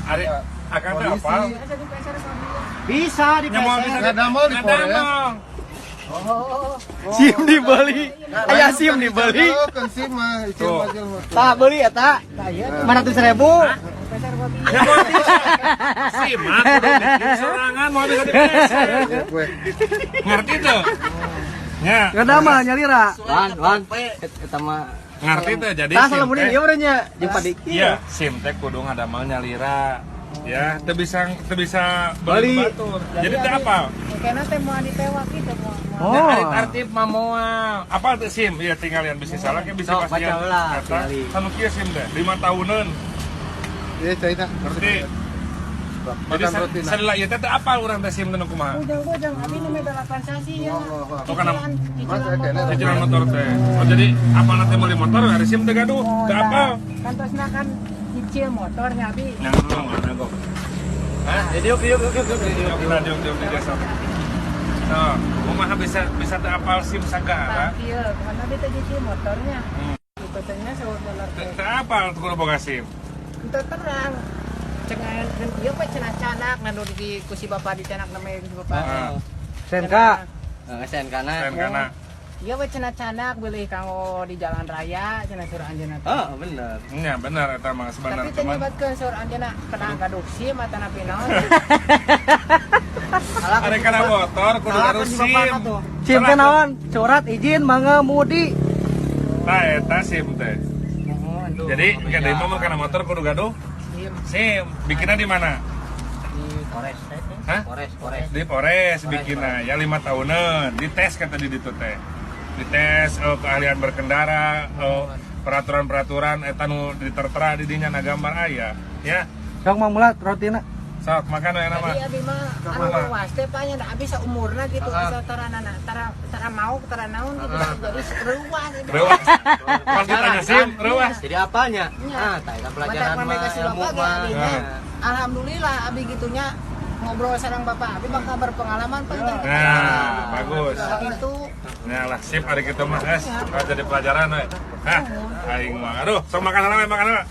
Ari akang teh apa? Bisa di Nya moal bisa. Ngadamel di Polres. Ngadamel. SIM dibeli. Aya SIM dibeli. Kan SIM mah, SIM Tuh. mah, SIM mah. Tah beli eta. 500 ribu. Ya moal bisa. SIM mah kudu bikin sorangan, moal bisa dipeser. Ya, gue. Ngerti tuh? Nya, Ngadamel nyalira. Wan, wan. Eta mah ngerti tuh, jadi Tah SIM salah muni teh. ieu nya jeung Pak Diki. Iya, SIM teh kudu ngadamel nyalira. Ya, teu bisa beli Beli. batur. Jadi teh apa? Kayaknya teh mau ditewak gitu mau. Oh. Ya, ari arti mah moal. Apa teh SIM? Iya, tinggal yang bisa salah ke bisa Sok, pasien. baca lah, Eta, tinggali. anu kieu SIM teh 5 tahunan. Iya, China. Ngerti? Jadi Makan roti nah. sadela ieu teh teu apal urang teh SIM teh nu kumaha. Bujang-bujang abi nu 8 sasi ya. Oh, Oh, kana Mas, kayaknya cicilan motor teh. Oh, jadi apal teh meuli motor ari SIM teh gaduh, teu apal. Kan terusna kan nyicil motornya abi. Yang dulu mana kok? Hah? Diuk, diuk, diuk, diuk, diuk. Diuk, nah, diuk, diuk, diuk, sok. Tuh, kumaha bisa bisa teu apal SIM sagala? Kieu, kumaha abi teh nyicil motornya. Itu teh nya 1000 dolar Teu teh. teu apal kudu boga SIM. Teu terang. Cengan kan ieu mah cenah canak nganu di ku si bapak di canak namanya si bapak. Heeh. Senka. SNK na. SNK na. Iya we cenah canak beli kanggo di jalan raya cenah suruh anjeunna teh. Oh, bener. Nya bener eta mah sebenarnya, Tapi teh cuman nyebatkeun suruh anjeunna kena gaduh SIM atanapi naon. ada kana motor kudu Salah harus kan si SIM. bapak tuh. SIM teh naon? Surat izin mengemudi. Tah eta SIM teh. Jadi gede mah mun kana motor kudu gaduh SIM. SIM. Bikinnya di mana? Di Polres. Hah? Polres, Polres. Di Polres bikinna ya 5 tahunan. Dites kata di ditu teh. Dites keahlian berkendara, peraturan-peraturan eta nu ditertera di dinya na gambar aya, ya. Sok mang mulat rotina. Sok makan we nama. Jadi abi mah anu luas teh panya da abi saumurna gitu asa tara nana tara tara mau tara naon gitu jadi reuas ieu. Reuas. Pas ditanya SIM, reuas. Jadi apanya? Nya. Ah, tah eta pelajaran Mata mah, kasih ilmu bapak ge mah. abi nya. Alhamdulillah abi gitunya ngobrol sareng bapak abi bakal berpengalaman panten. Nah, bagus. Gitu. Nah lah, sip hari kita mah es. Ah, jadi pelajaran we. Hah, aing mah. Aduh, sok makan heula we, makan heula.